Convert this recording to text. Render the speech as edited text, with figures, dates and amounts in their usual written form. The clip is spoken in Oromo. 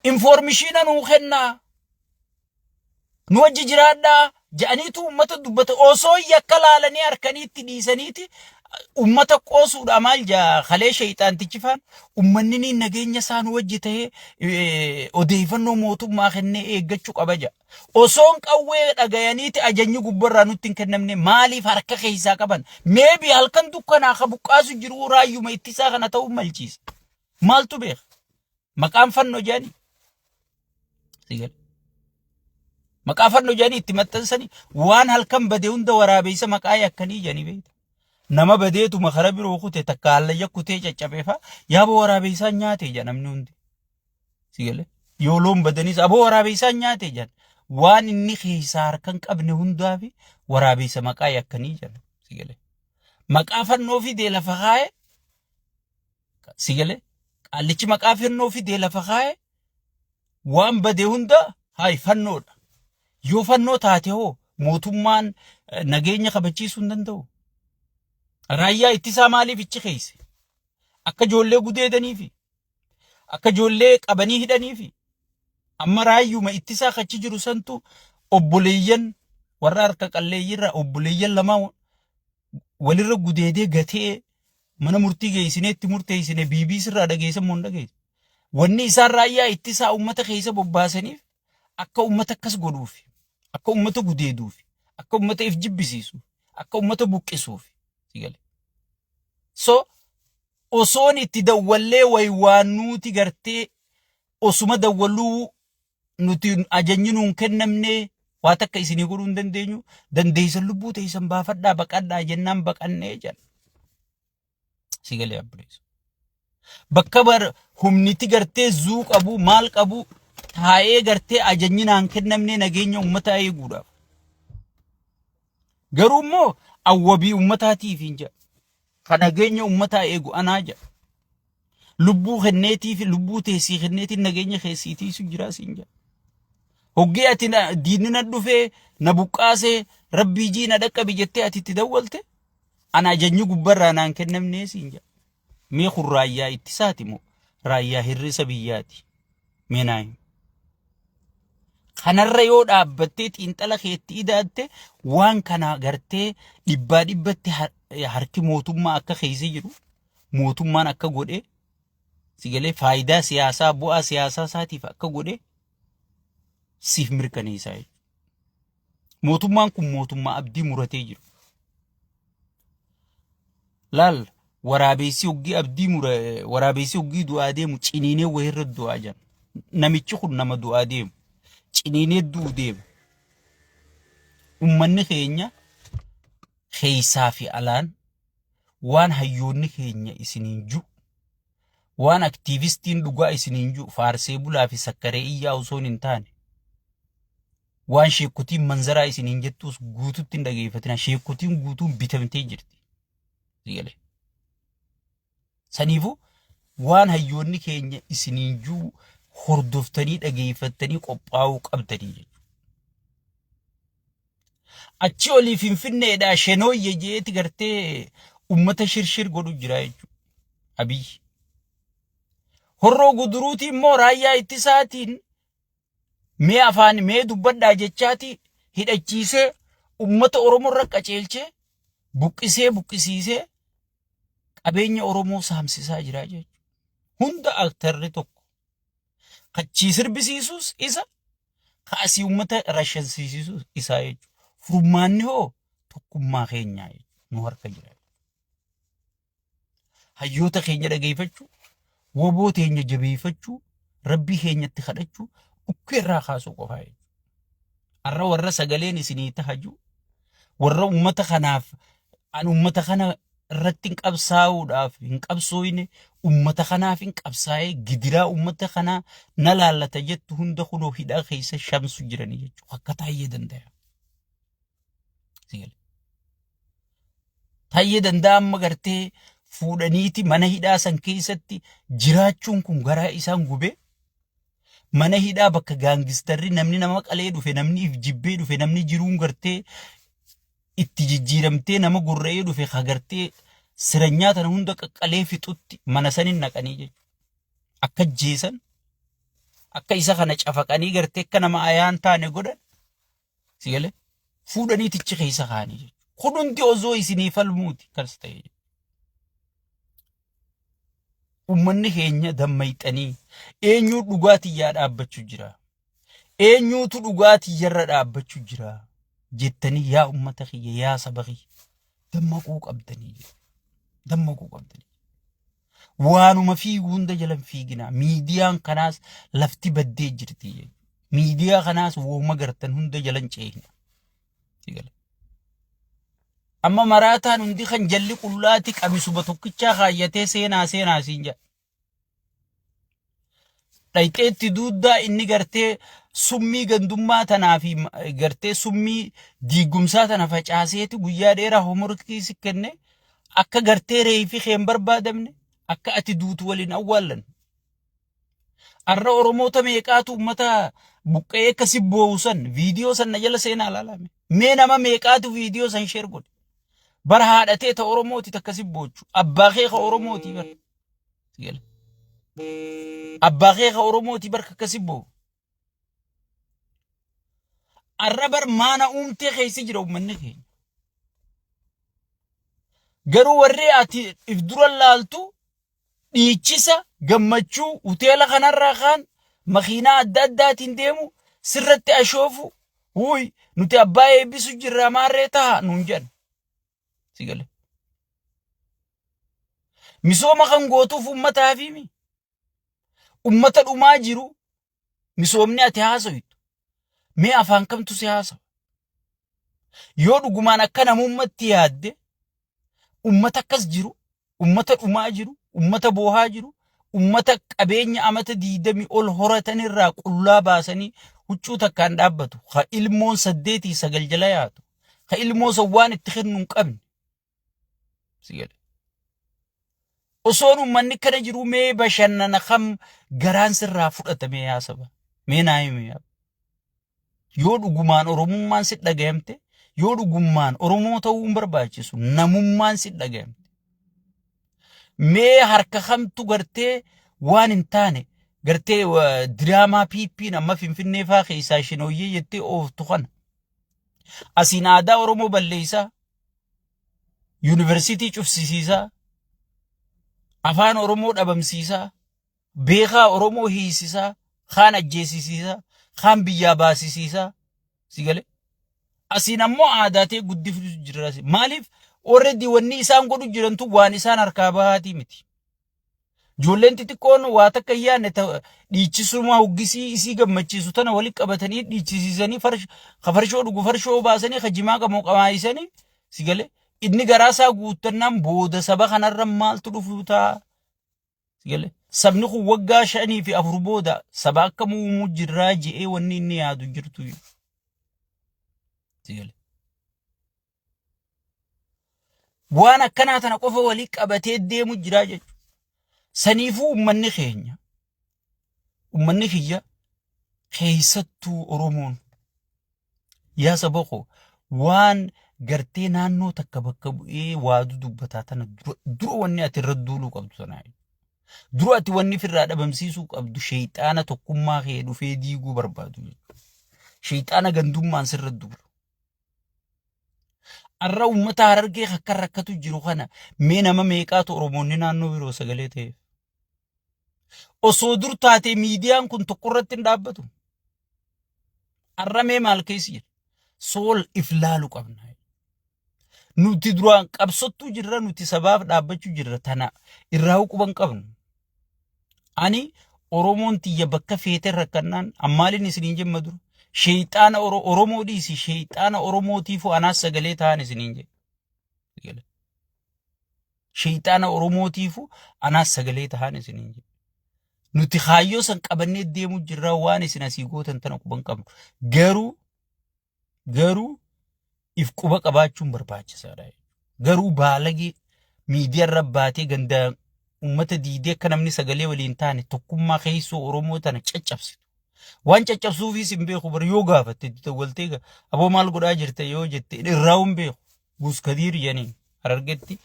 Informishiina nuu kennaa. Nu wajji jiraadhaa jedhaniitu uummata dubbata. Osoo yakka laalanii harkanii itti dhiisaniiti uummata qoosuudha maal jaa kalee sheeyxaantichi faan uummanni ni nageenya isaa nu wajji ta'ee odeeffannoo mootummaa kennee eeggachuu qaba jaa. Osoon qawwee dhagayaniiti ajajni gubbarraa nutti hin kennamne maaliif harka keessaa qaban? Meebi halkan dukkanaa ka buqqaasu jiru raayyuma ittisaa kana ta'uu malchiisa. Maaltu beeka? Maqaan fannoo jedhanii. Sigale. Maqaa fannoo jedhanii itti maxxansanii waan halkan bade hunda waraabeessa maqaa yakkanii jedhanii beekta. Nama badeetuma kara biroo kute takka hallayya kutee caccabeefaa yaaba waraabeessaan nyaate jedha namni hundi. Sigale. Yoo loon badanis aboo waraabeessaan nyaate jedhan. Waan inni keessaa harka hin qabne hundaa fi waraabeessa maqaa yakkanii jedhan. Sigale. Maqaa fannoo fidee lafa kaa'e Si galee? Qaallichi maqaa fannoo fidee lafa kaa'e waan bade hunda hayi fannoodha. Yoo fannoo taate hoo mootummaan nageenya kabachiisuu hin danda'u. Raayyaa ittisaa maaliif ichi keesse? Akka ijoollee gudeedaniifi? Akka ijoollee qabanii hidhaniifi? Amma raayyuma ittisaa kachi jiru santu obboleeyyan warra harka qalleeyyiirraa obboleeyyan lamaa walirra gudeedee gatee mana murtii geessinee itti murteessine BBC irraa dhageessan moo hin dhageesse? Wanni isaan raayyaa ittisaa uummata keessa bobbaasaniif akka uummata akkas godhuuf, akka uummata gudeeduuf, akka uummata if jibbisiisuuf, akka uummata buqqisuuf. Si gale. So osoon itti dawwallee waywaannuuti gartee osuma dawwalluu nuti ajajni nuun kennamne waa takka isinii godhuu hin dandeenyu dandeessan lubbuu teessan baafadhaa baqadhaa jennaan baqannee jedhan. Si galee abbuleessa. Bakka bar humniti gartee zuu qabu maal qabu taa'ee gartee ajajni naan kennamne nageenya uummataa eeguudhaaf. Garuu immoo awwabii uummataatiif hin jedha. Ka nageenya uummataa eegu anaa jedha. Lubbuu kenneetii fi lubbuu teessii kenneetiin nageenya keessii tiisu jiraa siin jedha. Hoggee ati diinni na dhufee na buqqaasee rabbii jii na dhaqqabi jettee ati itti dawwalte ana ajajni gubbarraa naan kennamnee siin jedha. Mee kun raayyaa ittisaati moo raayyaa hir'isa biyyaati? Mee naa himi. Kanarra yoo dhaabbattee xiinxala keetti idaatte waan kana gartee dhibbaa dhibbatti harki mootummaa akka keessa jiru mootummaan akka godhe si galee faayidaa siyaasaa bu'aa siyaasaa isaatiif akka godhe siif mirkaneessaa jechuudha. Mootummaan kun mootummaa abdii muratee jiru. Laal waraabeessi hoggii abdii mura waraabeessi hoggii du'aa deemu ciniinee wayirra du'aa jira. Namichi kun nama du'aa deemu. Ciniinee du'u deema. Ummanni keenya keessaa fi alaan waan hayyoonni keenya isiniin ji'u waan aktiivistiin dhugaa isiniin ji'u faarsee bulaa fi sakkaree iyyaa osoo hin taane waan sheekkotiin manzaraa isiniin jettuus guututti hin dhageeffatina. Sheekkotiin guutuun bitamtee jirti. Sigalee. Saniifuu waan hayyoonni keenya isiniin ji'u hordoftanii dhageeffattanii qophaa'uu qabdanii jechuudha. Achi olii Finfinneedhaa Shenooyye jeeti gartee ummata shirshir godhu jira jechuudha. Abiyyi. Horroo Guduruuti immoo raayyaa ittisaatiin mee afaan mee dubbadhaa jechaati hidhachiisee ummata Oromoo irra qaceelchee buqqisee buqqisiisee qabeenya Oromoo saamsisaa jira jechuudha. Hunda aktarri tokko. Kachii sirbisiisus isa, ka asii ummata rashansiisisus isaa jechuudha. Furmaanni hoo tokkummaa keenyaa jechuudha. Nu harka jira. Hayyoota keenya dhageeffachuu, woboo teenya jabeeffachuu, rabbii keenyatti kadhachuu, dhukkee irraa kaasuu qofaa jechuudha. Har'a warra sagaleen isinii tahaju, warra ummata kanaaf an ummata kana irratti hin qabsaa'uudhaaf hin qabsooyne ummata kanaaf hin qabsaa'ee gidiraa ummata kanaa na laallata jettu hunda kunoo hidhaa keessa shamsu jiranii jechuudha. Akka taayyee danda'a. Taayyee danda'a amma gartee fuudhaniiti mana hidhaa san keessatti jiraachuun kun garaa isaan gubee mana hidhaa bakka gaangistarri namni nama qalee dhufe namni if jibbee dhufe namni jiruun gartee itti jijjiiramtee nama gorra'ee dhufe ka gartee siranyaa tana hunda qaqqalee fixutti mana sanin naqanii jechuudha. Akka jeesan Akka isa kana cafaqanii gartee akka nama ayaan taane godhan. Si galee? Fuudhanii tichi keessa kaa'anii jechuudha. Kun hundi osoo isinii falmuuti kas ta'e jechuudha. Uummanni keenya dammayxanii eenyuu dhugaa tiyyaa dhaabbachuu jira. Eenyuutu dhugaa tiyyarra dhaabbachuu jira jettanii yaa uummata kiyya yaa saba kiyya dammaquu qabdanii jechuudha. Dammaquu qabdanii. Waanuma fiigu hunda jala hin fiiginaa. Miidiyaan kanaas lafti baddee jirti jechuudha. Miidiyaa kanaas wooma gartan hunda jala hin ceehina. Si gala. Amma maraataan hundi kan jalli qullaati qamisuma tokkichaa kaayyatee seenaa seenaa siin jedha. Dhayxeetti duuddaa inni gartee summii gandummaa tanaa fi gartee summii diigumsaa tana facaaseeti guyyaa dheeraa homorkii si kenne akka gartee reeyfi kee hin barbaadamne akka ati duutu waliin awwaallan. Arra Oromoota meeqaatu uummata buqqa'ee akka si boo'u san viidiyoo san na jala seenaa ilaalame. Mee nama meeqaatu viidiyoo san sheer godhe. Bara haadhatee ta Oromooti takka si boochu. Abbaa kee ka Oromooti bara. Sigale. Abbaa kee ka Oromooti bar akka si boo'u. Arra bar maana uumtee keessa jira uummanni keenya. Garuu warri ati if dura laaltu dhiichisa gammachuu hoteela kanarraa kaan makiinaa adda addaatiin deemu sirratti ashoofu wuy nuti abbaa eebbisu jirra maarree taha nuun jedhan. Si gale. Misooma kan gootuuf uummataafi mi? Uummata dhumaa jiru misoomni ati haasoytu mee afaan kamtu si haasawa? Yoo dhugumaan akka namummatti yaadde ummata akkas jiru, ummata dhumaa jiru, ummata boohaa jiru, ummata qabeenya amata diidamii ol horatan irraa qullaa baasanii huccuu takkaan dhaabbatu, ka ilmoon saddeetii sagal jala yaatu, ka ilmoo san waan itti kennu hin qabne. Si gale. Osoon uummanni kana jiru mee bashannana kam garaan sirraa fudhatame yaa saba? Mee naa himi yaa. Yoo dhugumaan Oromummaan si dhagayamte, yoo dhugummaan Oromoo ta'uu hin barbaachisu, namummaan si dhagayamte. Mee harka kamtu gartee waan hin taane gartee diraamaa PP'n amma Finfinnee faa keessaa shinooyyee jettee ooftu kana. Asiin aadaa Oromoo balleessaa, yuunivarsiitii cufsisiisaa, afaan Oromoo dhabamsiisaa, beekaa Oromoo hiisisaa, kaan ajjeesisiisaa, kaan biyyaa baasisiisaa. Si galee? Asiin ammoo aadaa ta'e guddiftu jira. Maaliif already wanni isaan godhu jirantu waan isaan harkaa bahaatii miti. Ijoolleen xixiqqoon waa takka hin yaadne dhiichisuma hoggisii isii gammachiisu tana walitti qabatanii dhiichisiisanii ka farshoo dhugu farshoo baasanii ka jimaa qamoo qamaayisanii si galee inni garaa isaa guuttannaan booda saba kanarra maaltu dhufuu ta'a si galee sabni kun waggaa 5 fi 4 booda saba akkam uumuu jirraa je'ee wanni inni yaadu jirtu si galee. Waan akkanaa tana qofa walii qabatee deemu jiraa jechuudha. Saniifuu uummanni keenya uummanni kiyya keessattuu Oromoon yaa saba koo waan gartee naannoo takka bakka bu'ee waa dudubbataa tana dura wanni ati irra duuluu qabdu tanaa. Dura ati wanni firraa dhabamsiisuu qabdu sheeyxaana tokkummaa kee dhufee diiguu barbaadu jechuudha. Sheeyxaana gandummaan sirra duulu. Arra uummata Harargee akka rakkatu jiru kana mee nama meeqaatu Oromoonni naannoo biroo sagalee ta'eef. Osoo dur taatee miidiyaan kun tokko irratti hin dhaabbatu. Arra mee maal keessa jira? Sool if laalu qabna. Nuti duraan qabsottuu jirra nuti sabaaf dhaabbachuu jirra tana irraa quban qabnu. Ani Oromoon tiyya bakka feete rakkannaan ammaaliin isiniin jemma dura. Sheeyxaana Oromoo dhiisi sheeyxaana Oromootiifuu anaas sagalee ta'an isiniin jedhe. Sheeyxaana Oromootiifuu anaas sagalee ta'an isiniin jedhe. Nuti kaayyoo san qabannee deemu jirra waan isin asii gootan tana quban qabnu. Garuu Garuu if quba qabaachuun barbaachisaadha. Garuu baalagee miidiyaarra baatee ganda uummata diidee akka namni sagalee waliin taane tokkummaa keessoo Oromoo tana caccabsitu. Waan caccabsuufis hin beeku bar yoo gaafatte itti dawwaltee aboo maal godhaa jirta yoo jette irraa hin beeku. Guuskadiir jedhaniin Harargetti.